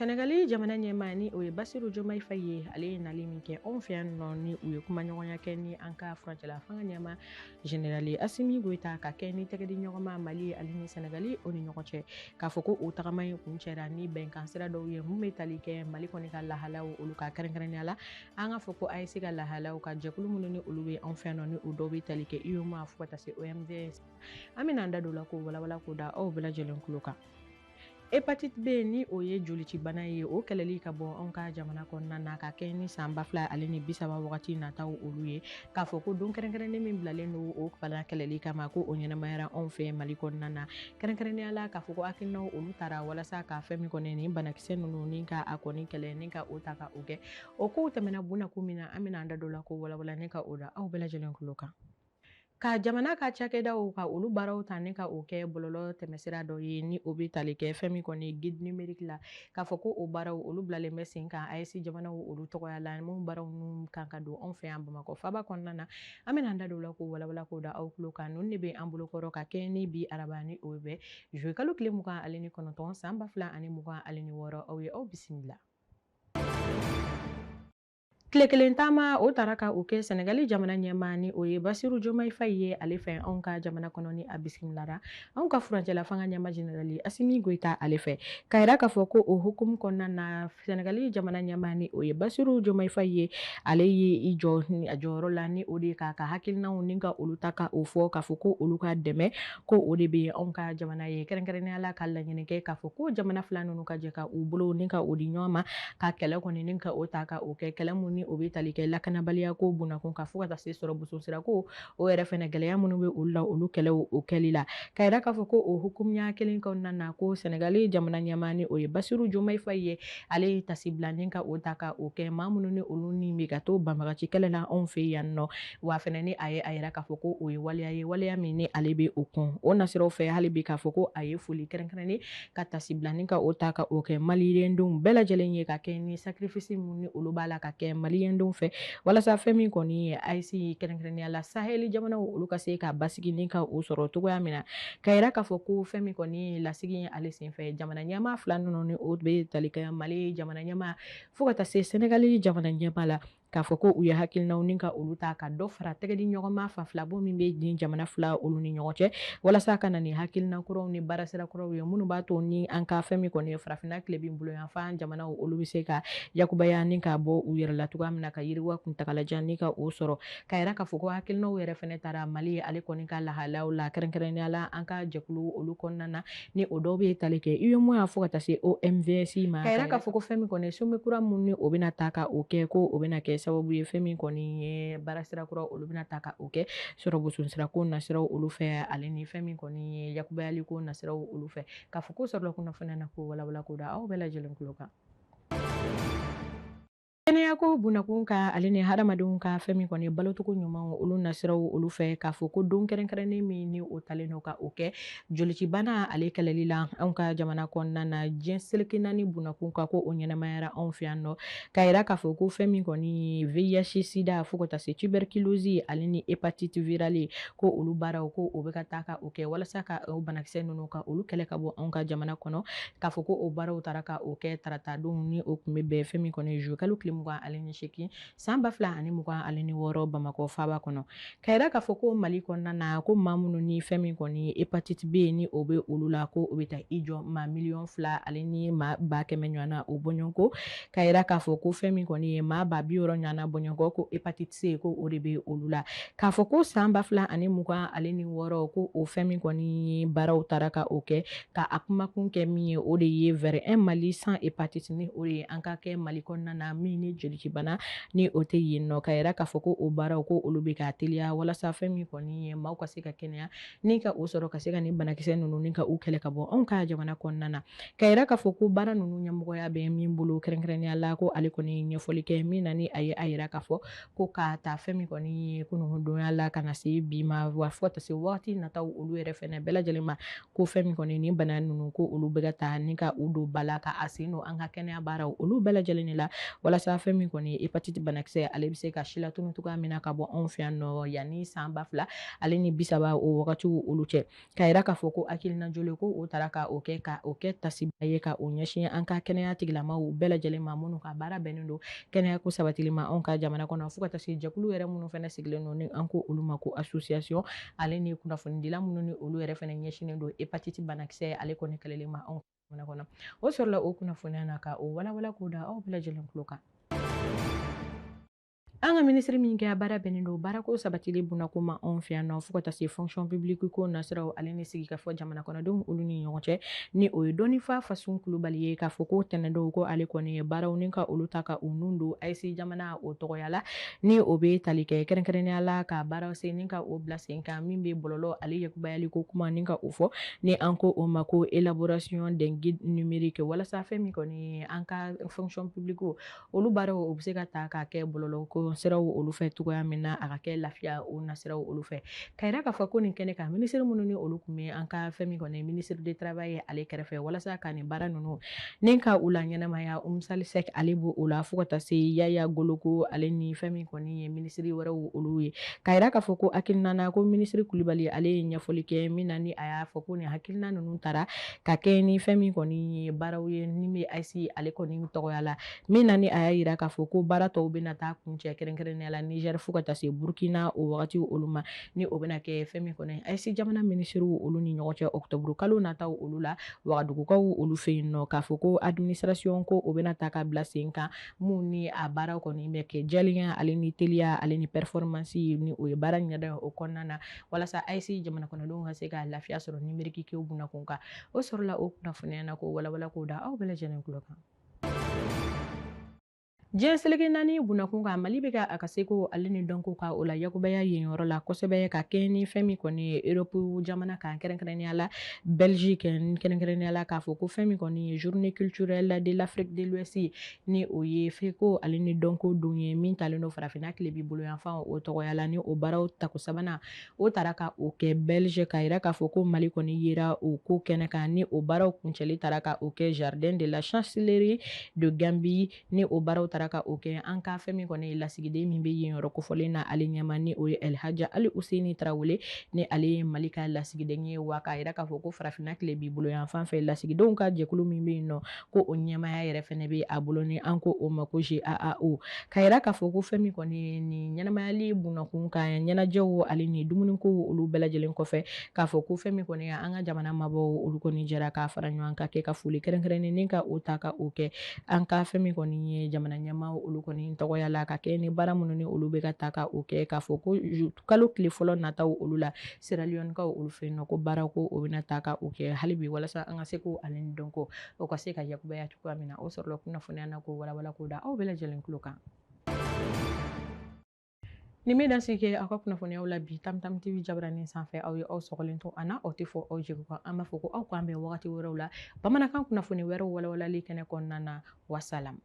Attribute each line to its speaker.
Speaker 1: Senegali jamana ɲɛmaa ni o ye Basiru Jomayi Fayi ye, ale ye nali min kɛ anw fɛ yan nɔ, ni u ye kumaɲɔgɔnya kɛ ni an ka furancɛla fanga ɲɛmaa Général Asimi Goyita, ka kɛ ni tɛgɛdi ɲɔgɔnma Mali ale ni Senegali o ni ɲɔgɔn cɛ, k'a fɔ ko o tagama in kun cɛra ni bɛnkan sira dɔw ye mun bɛ tali kɛ Mali kɔni ka lahalaw olu ka, kɛrɛnkɛrɛnnenya la an ka fɔ ko AES ka lahalaw ka jɛkulu minnu ni olu bɛ anw fɛ yan nɔ, ni o dɔw bɛ tali kɛ UEMOA fo ka taa se OMVS. An bɛna an da don o la k'o walawala k'o da aw bɛɛ lajɛlen tulo kan. Hépatite B, ni o ye jolicibana ye, o kɛlɛli ka bɔ anw ka jamana kɔnɔna na ka kɛ ni san 2030 wagati nataw olu ye, k'a fɔ ko don kɛrɛnkɛrɛnnen min bilalen don o bana kɛlɛli kama, ko o ɲɛnamayara anw fɛ Mali kɔnɔna na, kɛrɛnkɛrɛnnenya la k'a fɔ ko hakilinaw olu taara walasa ka fɛn min kɔni nin banakisɛ ninnu ni ka a kɔni kɛlɛ ni ka o ta ka o kɛ. O kow tɛmɛna bunakun min na, an bɛna an da don la k'o walawala ni ka o da aw bɛɛ lajɛlen tulo kan. Ka jamana ka cakɛdaw ka olu baaraw ta ni ka o kɛ bɔlɔlɔ tɛmɛsira dɔ ye, ni o bɛ tali kɛ fɛn min kɔni guide numérique la, k'a fɔ ko o baaraw olu bilalen bɛ sen kan AES jamanaw olu tɔgɔya la, mun baaraw ninnu kan ka don anw fɛ yan Bamakɔ faaba kɔnɔna na. An bɛna an da don o la k'o walawala k'o da aw tulo kan. Ninnu de bɛ an bolokɔrɔ ka kɛ ni bi araba, ni o bɛ juillet kalo tile 29 san 2026. Aw ye aw bisimila. Tile kelen taama o taara ka o kɛ Senegali jamana ɲɛmaa, ni o ye Basiru Jomayi Fayi ye, ale fɛ anw ka jamana kɔnɔ, ni a bisimilara anw ka furancɛla fanga ɲɛmaa Général Asimi Goyita ale fɛ, ka yira k'a fɔ ko o hukumu kɔnɔna na, Senegali jamana ɲɛmaa, ni o ye Basiru Jomayi Fayi ye, ale ye i jɔ a jɔyɔrɔ la, ni o de ye k'a ka hakilinaw ni ka olu ta ka o fɔ, k'a fɔ ko olu ka dɛmɛ ko o de bɛ anw ka jamana ye, kɛrɛnkɛrɛnnenya la ka laɲini kɛ k'a fɔ ko jamana fila ninnu ka jɛ ka u bolo ni ka o di ɲɔgɔn ma ka kɛlɛ kɔni ni ka o ta ka o kɛ, kɛlɛ mun ni o bɛ tali kɛ lakanabaliya ko bunakun kan fo ka taa se sɔrɔ bosonsira ko o yɛrɛ fɛnɛ gɛlɛya minnu bɛ olu la, olu kɛlɛw o kɛli la. Ka yira k'a fɔ ko o hukumuya kelen kɔnɔna na, ko Senegali jamana ɲɛmaa, ni o ye Basiru Jomayi Fayi ye, ale ye tasibila ni ka o ta ka o kɛ maa minnu ni olu ni bɛ ka to banbagaci kɛlɛ la anw fɛ yan nɔ. Wa fɛnɛ ni a ye a yira k'a fɔ ko o ye waleya ye, waleya min ni ale bɛ o kɔn. O nasiraw fɛ, hali bi k'a fɔ ko a ye foli kɛrɛnkɛrɛnnen ka tasibila ni ka o ta ka o kɛ maliyɛndenw bɛɛ lajɛlen ye, ka kɛ ni sacrifice mun ni olu b'a la ka kɛ maliyɛndenw fɛ, walasa fɛn min kɔni ye AES, kɛrɛnkɛrɛnnenya la Sahel jamanaw, olu ka se ka basigi ni ka o sɔrɔ cogoya min na. Ka yira k'a fɔ ko fɛn min kɔni ye lasigi ale senfɛ, jamana ɲɛmaa fila ninnu, ni o bɛ tali kɛ Mali jamana ɲɛmaa fo ka taa se Senegali jamana ɲɛmaa la, k'a fɔ ko u ye hakilinaw ni ka olu ta ka dɔ fara tɛgɛdi ɲɔgɔnma fan fila bɔ min bɛ ni jamana fila olu ni ɲɔgɔn cɛ, walasa ka na ni hakilina kuraw ni baarasira kuraw ye minnu b'a to ni an ka fɛn min kɔni ye farafinna tilebin boloyanfan jamanaw olu bɛ se ka yakubaya ni ka bɔ u yɛrɛ la cogoya min na, ka yiriwa kuntagalajan ni ka o sɔrɔ. Ka yira k'a fɔ ko hakilinaw yɛrɛ fɛnɛ taara Mali ale kɔni ka lahalaw la, kɛrɛnkɛrɛnnenya la an ka jɛkulu olu kɔnɔna na, ni o dɔw bɛ tali kɛ UEMOA fo ka taa se OMVS ma. Ka yira k'a fɔ ko fɛn min kɔni ye sommet kura mun ni o bɛna ta ka o kɛ, ko o bɛna kɛ sababu ye fɛn min kɔni ye baarasira kura olu bɛna ta ka o kɛ sɔrɔ bosonsira ko nasiraw olu fɛ, ale ni fɛn min kɔni ye yakubayali ko nasiraw olu fɛ, k'a fɔ ko sɔrɔla kunnafoniya na k'o walawala k'o da aw bɛɛ lajɛlen tulo kan. Kɛnɛyako bunakun ka ale ni hadamadenw ka fɛn min kɔni balocogo ɲuman olu nasiraw olu fɛ, k'a fɔ ko don kɛrɛnkɛrɛnnen min ni o talen don ka o kɛ jolicibana ale kɛlɛli la anw ka jamana kɔnɔna na, diɲɛ seleke naani bunakun kan, ko o ɲɛnamayara anw fɛ yan nɔ. Ka yira k'a fɔ ko fɛn min kɔni VIH sida fo ka taa se tuberculose ale ni hépatite virale, ko olu baaraw ko o bɛ ka taa ka o kɛ walasa ka o banakisɛ ninnu ka olu kɛlɛ ka bɔ anw ka jamana kɔnɔ. K'a fɔ ko o baaraw taara ka o kɛ tarata don, ni o tun bɛ bɛn fɛn min kɔni juillet kalo tile 28 san 2026 Bamakɔ faaba kɔnɔ. Ka yira k'a fɔ ko Mali kɔnɔna na, ko maa minnu ni fɛn min kɔni hépatite B ni o bɛ olu la, ko o bɛ taa i jɔ maa 2,000,000 ale ni maa 100,000 ɲɔgɔn na o bɔɲɔgɔnko. Ka yira k'a fɔ ko fɛn min kɔni ye maa 60,000 ɲɔgɔn na bɔɲɔgɔnko, ko hépatite C ko o de bɛ olu la. K'a fɔ ko san 2026, ko o fɛn min kɔni baaraw taara ka o kɛ, ka a kumakun kɛ min ye, o de ye vers un Mali sans hépatite, ni o de ye an ka kɛ Mali kɔnɔna na min ni jolicibana ni o tɛ yen nɔ. Ka yira k'a fɔ ko o baaraw ko olu bɛ ka teliya walasa fɛn min kɔni ye maaw ka se ka kɛnɛya ni ka o sɔrɔ, ka se ka nin banakisɛ ninnu ni ka u kɛlɛ ka bɔ anw ka jamana kɔnɔna na. Ka yira k'a fɔ ko baara ninnu ɲɛmɔgɔya bɛ min bolo, kɛrɛnkɛrɛnnenya la ko ale kɔni ɲɛfɔli kɛ min na, ni a ye a yira k'a fɔ ko ka taa fɛn min kɔni ye kunundonya la ka na se bi ma, wa fo ka taa se waati nataw olu yɛrɛ fɛnɛ bɛɛ lajɛlen ma, ko fɛn min kɔni nin bana ninnu ko olu bɛ ka taa ni ka u don ba la, ka a sen don an ka kɛnɛya baaraw olu bɛɛ lajɛlen de la, walasa fɛn fɛn min kɔni ye hépatite banakisɛ ale bɛ se ka silatunu cogoya min na ka bɔ anw fɛ yan nɔ yanni san 2030 o wagatiw olu cɛ, k'a yira k'a fɔ ko hakilina joli ko o taara ka o kɛ ka o kɛ tasiba ye ka o ɲɛsin an ka kɛnɛya tigilamaw bɛɛ lajɛlen ma minnu ka baara bɛnnen don kɛnɛya ko sabatili ma anw ka jamana kɔnɔ, fo ka taa se jɛkulu yɛrɛ minnu fana sigilen don ni an ko olu ma ko association ale ni kunnafonidila minnu ni olu yɛrɛ fana ɲɛsinnen don hépatite banakisɛ ale kɔni kɛlɛli ma anw jamana kɔnɔ. O sɔrɔla o kunnafoniya na ka o walawala k'o da aw bɛɛ lajɛlen tulo kan. An ka minisiri min kɛ baara bɛnnen don baarako sabatili bunako ma anw fɛ yan nɔ, fo ka taa se fonction publique ko nasiraw ale ni sigikafɔ jamana kɔnɔdenw olu ni ɲɔgɔn cɛ, ni o ye Dɔnnifa Fasun Kulubali ye, k'a fɔ ko tɛnɛndon ko ale kɔni ye baaraw ni ka olu ta ka u nun don AES jamana o tɔgɔya la, ni o bɛ tali kɛ kɛrɛnkɛrɛnnenya la ka baaraw sen ni ka o bila sen kan min bɛ bɔlɔlɔ ale yakubayali ko kuma ni ka o fɔ, ni an ko o ma ko élaboration d'un guide numérique, walasa fɛn min kɔni ye an ka fonction publique olu baaraw o bɛ se ka ta k'a kɛ bɔlɔlɔ ko siraw olu fɛ cogoya min na a ka kɛ lafiya o nasiraw olu fɛ. Ka yira k'a fɔ ko nin kɛnɛ kan minisiri minnu ni olu tun bɛ an ka fɛn min kɔni ministre du travail ale kɛrɛfɛ walasa ka nin baara ninnu ni ka u la ɲɛnamaya, Umusali Sɛk ale b'o o la, fo ka taa se Yaya Goloko ale ni fɛn min kɔni ye minisiri wɛrɛw olu ye. Ka yira k'a fɔ ko hakilina na ko minisiri Kulubali ale ye ɲɛfɔli kɛ min na ni a y'a fɔ ko nin hakilina ninnu taara ka kɛ ni fɛn min kɔni ye baaraw ye ni bɛ AES ale kɔni tɔgɔya la, min na ni a y'a yira k'a fɔ ko baara tɔw bɛna taa kuncɛ kɛrɛnkɛrɛnnenya la Niger fo ka taa se Burkina o wagati olu ma, ni o bɛna kɛ fɛn min kɔni AES jamana minisiriw olu ni ɲɔgɔn cɛ octobre kalo nataw olu la Wagadugukaw olu fɛ yen nɔ, k'a fɔ ko administration ko o bɛna ta ka bila sen kan mun ni a baaraw kɔni bɛ kɛ jɛlenya ale ni teliya ale ni performance ni o ye baara ɲɛdɔn o kɔnɔna na, walasa AES jamana kɔnɔdenw ka se ka lafiya sɔrɔ numérique ko bunakun kan. O sɔrɔla o kunnafoniya na k'o walawala k'o da aw bɛɛ lajɛlen tulo kan. Diɲɛ seleke naani bunakun kan, Mali bɛ ka a ka seko ale ni dɔnko ka o la yakubaya yen yɔrɔ la kosɛbɛ, ka kɛ ni fɛn min kɔni ye Europe jamana kan kɛrɛnkɛrɛnnenya la Belgique, kɛrɛnkɛrɛnnenya la k'a fɔ ko fɛn min kɔni ye journée culturelle de l'Afrique de l'Ouest ni o ye seko ale ni dɔnko don ye min talen don farafinna tilebi boloyanfan o tɔgɔya la, ni o baaraw tako sabanan o taara ka o kɛ Belge, k'a yira k'a fɔ ko Mali kɔni yera o ko kɛnɛ kan, ni o baaraw kuncɛli taara ka o kɛ jardin de la chancellerie de Gambie, ni o baaraw taara ka o kɛ an ka fɛn min kɔni ye lasigiden min bɛ yen yɔrɔ kofɔlen na ale ɲɛma, ni o ye Elhaji Ali Useni Tarawele, ni ale ye Mali ka lasigiden ye, wa k'a yira k'a fɔ ko farafinna tilebi boloyanfan fɛ lasigidenw ka jɛkulu min bɛ yen nɔ ko o ɲɛmaaya yɛrɛ fɛnɛ bɛ a bolo, ni an ko o ma ko GAAO. K'a yira k'a fɔ ko fɛn min kɔni ye nin ɲɛnamayali bunakun kan ɲɛnajɛw ale ni dumuniko olu bɛɛ lajɛlen kɔfɛ, k'a fɔ ko fɛn min kɔni ye an ka jamana mabɔw olu kɔni jɛra k'a fara ɲɔgɔn kan kɛ ka foli kɛrɛnkɛrɛnnen ni ka o ta ka o kɛ an ka fɛn min kɔni ye jamana ɲɛmaaw olu kɔni tɔgɔya la, ka kɛ ni baara minnu ni olu bɛ ka ta ka o kɛ, k'a fɔ ko kalo tile fɔlɔ nataw olu la Sierra Leone-kaw olu fɛ yen nɔ ko baara ko o bɛna ta ka o kɛ hali bi walasa an ka se ko ale ni dɔnko o ka se ka yakubaya cogoya min na. O sɔrɔla kunnafoniya na k'o walawala k'o da aw bɛɛ lajɛlen tulo kan. Nin bɛ dan sigi kɛ aw ka kunnafoniyaw la bi Tam Tam TV jabaranin sanfɛ. Aw ye aw sɔgɔlen to an na, aw tɛ fɔ aw jigi kɔ. An b'a fɔ ko aw k'an bɛn wagati wɛrɛw la bamanankan kunnafoni wɛrɛw walawalali kɛnɛ kɔnɔna na. Wasalam.